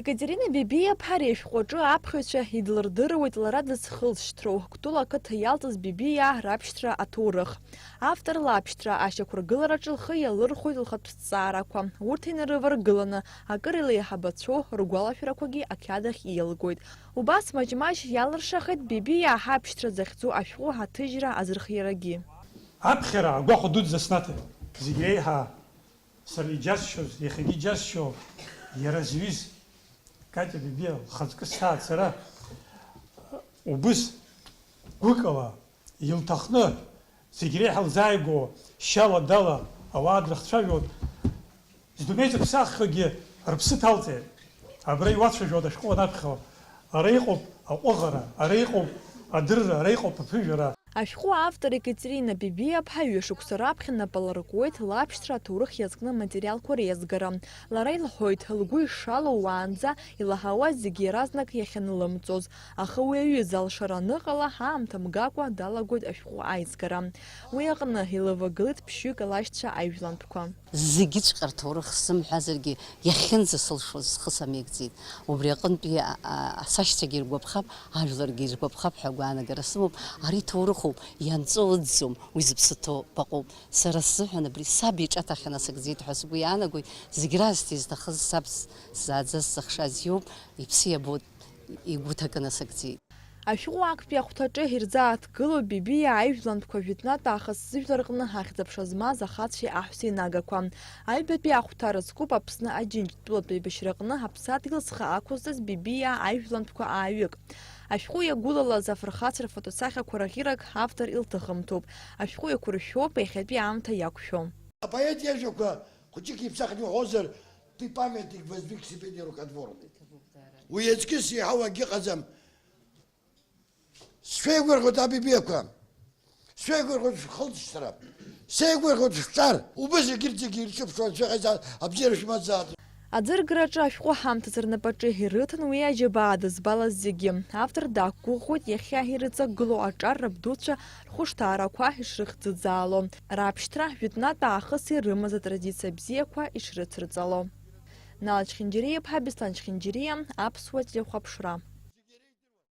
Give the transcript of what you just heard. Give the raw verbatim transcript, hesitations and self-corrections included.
Екатерина Бибиа-ԥҳа ари ашәҟәы аҿы аԥхьаҩцәа идлырдыруеит лара дызхылҵшьҭроу, Кәтол ақыҭа иалҵыз Бибиаа рабшьҭра аҭоурых. Авторла абшьҭра ашьақәыргылараҿы лхы иалырхәоит лхатә ҭҵаарақәа. Урҭ инарываргыланы, акыр илеиҳабацәоу ргәалашәарақәагьы ақьаад ахь иалгоит. Убас маҷ-маҷ иалыршахеит Бибиаа ҳабшьҭра захьӡу ашәҟәы аҭыжьра азырхиарагьы. Аԥхьара агәахәа дуӡӡа снаҭеит. Зегь реиҳа сара иџьасшьоз, иахьагьы иџьасшьо, иара зҩыз, Катиа Бибиа лхаҵкы сҭааит сара. Убыс гәыкала, илҭахны, зегь реиҳа лзааигәоу, шьала-дала ауаа дрыхцәажәон. Здунеи зыԥсахгьы рыԥсы ҭалҵеит. Абра иуацәажәоит ашәҟәы анаԥхьо. Ара иҟоуп аҟәыӷара, ара иҟоуп адырра, ара иҟоуп аԥыжәара. Ашәҟәы автор Екатерина Бибиа-ԥҳа ҩышықәса раԥхьа нап алыркуеит лабшьҭра аҭоурых иазкны аматериалқәа реизгара. Лара илҳәоит, лгәы ишалоу уаанӡа илаҳауа зегьы иаразнак иахьанылымҵоз, аха уи аҩыза алшара аныҟала, аамҭа мгакәа далагоит ашәҟәы аизгара. Уи аҟны илывагылеит ԥшьҩык лашьцәа аижәлантәқәа. Зегьыҵәҟьа рҭоурых сзымҳәазаргьы, иахьынӡасылшоз схы самеигӡеит. Убри аҟынтәи, а, а, сашьцәагьы иргәаԥхап, ажәларгьы иргәаԥхап ҳәа агәаанагара сымоуп. Ари ҭоурыхуп, ианҵоу ыӡӡом, уи зыԥсы ҭоу баҟоуп. Сара сзыҳәан абри саб иҿаҭахьа насыгӡеит ҳәа сгәы иаанагоит, зегь раасҭа изҭахыз саб сзааӡаз сзыхшаз иоуп, иԥсы иабоит, игәы ҭакы насыгӡеит. Ашәҟәы актәи ахәҭаҿы ирзааҭгылоуп Бибиа аижәлантәқәа жәытәнатә аахыс зыжәлар рҟны ахьӡ-аԥша змаз ахацәеи аҳәсеи нагақәа. Аҩбатәи ахәҭа рызкуп Аԥсны Аџьынџьтәылатә еибашьраҟны аԥсадгьыл зхы ақәызҵаз Бибиа аижәлантәқәа ааҩык. Ашәҟәы иагәылалаз афырхацәа рфотосахьақәа раӷьырак автор илҭыхымҭоуп. Ашәҟәы еиқәыршәоуп иахьатәи аамҭа иақәшәо. Апоет иажәақәа хәыҷык иԥсахны иуҳәозар, ты памятник воздвиг себе нерукотворный. Уи аҵкьыс еиҳау акгьы ыҟаӡам. Сшәеигәырӷьоит абибиақәа, сшәеигәырӷьоит шәхылҵшьҭра, сеигәырӷьоит шәҿар. Убыс егьырҭ зегьы ирҿыԥшуан, шәыҟаиҵа, абзиара шәмаӡаат. Аӡыргараҿы ашәҟәы ҳамҭас рнапаҿы ирыҭан уи аџьабаа дызбалаз зегьы. Автор дақәгәыӷуеит иахьа ирыҵагылоу аҿар рабдуцәа рхәышҭаарақәа ишрыхӡыӡаало, рабшьҭра жәытәнатә аахыс ирымаз атрадициа бзиақәа ишрыцырҵало. Нал Чхинџьириа-иԥҳа Беслан Чхинџьириа, Аԥсуа телехәаԥшра.